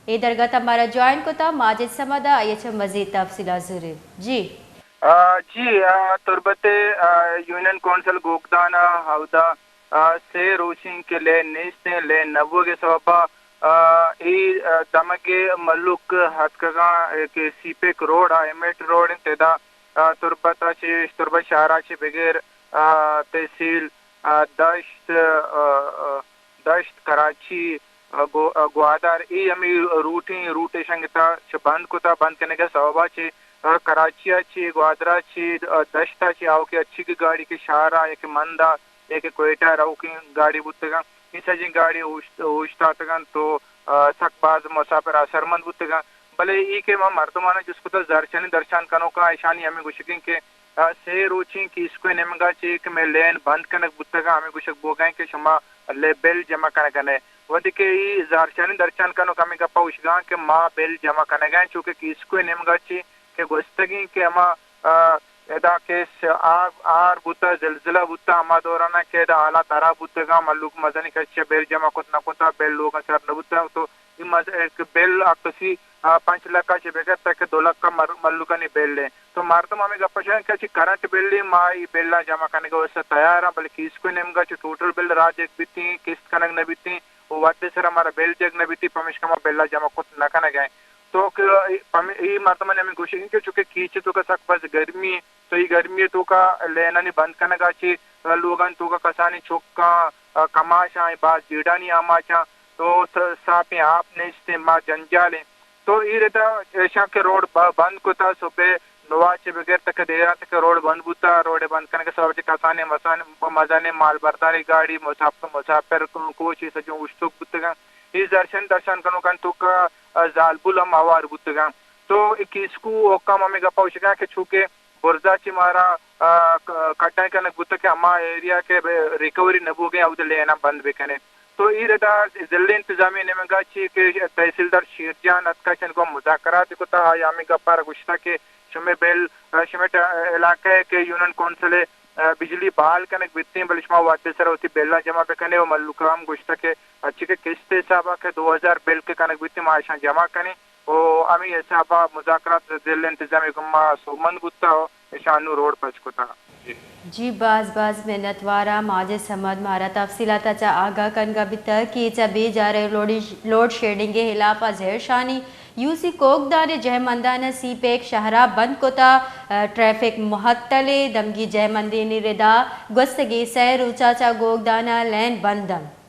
اے درگت ءَ مارا جوائن کتا ماجد صمد ءَ، آئی ءَ چہ مزید تفصیلات زوریں۔ جی۔ آ، جی، آ، تربت ءِ، آ، یونین کونسل گوگدان ءَ اودا، آ، سے روچیں کہ لین نیست ایں، لین نہ بوگ ءِ سبب ءَ، آ، اے، آ، دمگ ءِ مھلوک اتکگاں کہ سی پیک روڈ ءَ، ایم ایٹ روڈ انت، ادا، آ، تربت ءَ چہ، تربت شہر ءَ چہ بگر، آ، تحصیل، آ، دشت، آ، آ، دشت، کراچی، آ، گو-، آ، گوادر، اے ہمے روٹیں، روٹ ایشاں گتا چہ بند کتا، بند کنگ ءِ سبب ءَ چہ، آ، کراچی ءَ چہ، گوادر ءَ چہ، آ، دشت ءَ چہ آؤکیں اچیگیں گاڑی کہ شہر ءَ یا کہ مند ءَ یا کہ کوئٹہ ءَ روکیں گاڑی بوتگاں، اے سجیں گاڑی اوشت-، اوشتاتگ انت تو، آ، سک باز مسافر اثرمند بوتگاں۔ بلے اے کہ ما مردماناں جست کتا، زھرشانی درشان کنوکاں، ایشانی ہمے گوشگ انت کہ آ، سے روچیں کیسکو ءِ نیمگ ءَ چہ کہ مئے لین بند کنگ بوتگ، ہمے گوشگ بوگ ءَ انت کہ شما لے-، بل جمع کنگ ءَ نہ ئے۔ وھدے کہ اے زھرشانی درشان کنوک ہمے گپ ءَ گوشگ ءَ انت کہ ما بل جمع کنگ ءَ ایں، چونکہ کیسکو ءِ نیمگ ءَ چہ کہ گوستگیں کہ ہما، آ، ادا کہ س-، آ-، آر بوتہ، زلزلہ بوتہ، ہما دوران ءَ کہ ادا حالات ہراب بوتگ اَنت، مھلوک مزنیں کشے ءَ بل جمع کت نہ کتہ، بل لوگاں سر نہ بوتہ، تو اے مز-، اے کہ بل اکسی، آ، پنچ لکھ ءَ چہ بگر تک دو لکھ ءَ مر-، مھلوکانی بل اِنت۔ تو مردم ہمے گپ ءَ شنگ کہ چہ کرنٹ بل اِنت، ما اے بلاں جمع کنگ ءِ واستہ تیار آں، بلے کیسکو ءِ نیمگ ءَ چہ ٹوٹل بل را دیگ بیتیں، قسط کنگ نہ بیتیں، ءُ وھد ءِ سرا مارا بل دیگ نہ بیتیں، پمیشکا ما بل ءَ جمع کت نہ کنگ ءَ ایں۔ تو کہ اے پم-، اے مردمانی ہمے گوشگ اِنت کہ چونکہ کیچ ءِ توکا سک باز گرمی اِنت، تو اے گرمی ءِ توکا لینانی بند کنگ ءَ چہ لوگانی توکا کسانیں چکاں، آ، کماشاں، باز جیڑھانی آماچاں، تو س-، ساپیں آپ نیست اِنت، ما جنجال ایں۔ تو اے ردا ایشاں کہ روڈ ب-، بند کتا، صبح نو ءَ چہ بگر تک دیر ءَ تک روڈ بند بوتا، روڈ بند کنگ ءِ سبب ءَ چہ کسانیں مسان-، مزنیں مال برداری گاڑی، مساف-، مسافر کو-، کوچ اے سجیں اوشتوک بوتگ اَنت۔ اے زھرشانی درشان کنوکانی توکا، آ، زالبول ہم ہوار بوتگ اَنت۔ تو اے کیسکو حکام ہمے گپ ءَ گوشگ ءَ اَنت کہ چونکہ برزا چہ مارا، آ، ک-، کڈن کنگ بوتگ کہ ہما ایریا کہ بہ ریکوری نہ بوگیں، اود ءَ لین ءَ بند بکنے۔ تو اے ردا ضلع انتظامیہ ءِ نیمگ ءَ چہ کہ تحصیلدار شیرجان اتکا، اشانی گوں مذاکرات کتا، آئی ءَ ہمے گپ ءَ را گوشتا کہ شمے بل، آ، شمے ٹ-، علاقہ ءَ کہ یونین کونسل ءَ، آ، بجلی بحال کنگ بیتیں، بلے شما وھد ءِ سرا وتی بلاں جمع بکنے، ءُ مھلوک ءَ ہم گوشتا کہ اچی کہ قسط ءِ حساب ءَ کہ دو ہزار بل کہ کنگ بیتیں، ما اشاں جمع کنیں۔ ءُ ہمے حساب ءَ مذاکرات ضلع انتظامیہ گوما سوبمند بوتہ ءُ اشاں نوں روڈ پچ کتہ۔ جی، باز باز منتوار آں ماجد صمد، مارا تفصیلات ءَ چہ آگاہ کنگ ءَ بیتگ کہ چہ بے جار ءَ لوڈی-، لوڈ شیڈنگ ءِ ہلاپ ءَ زھرشانی یو سی کوکدان ءِ جہمندان ءَ سی پیک شہر ءَ بند کتہ، ٹریفک معطل اِنت، دمگی جہمندانی ردا گوستگیں سئے روچ ءَ چہ کوکدان ءَ لین بند اِنت۔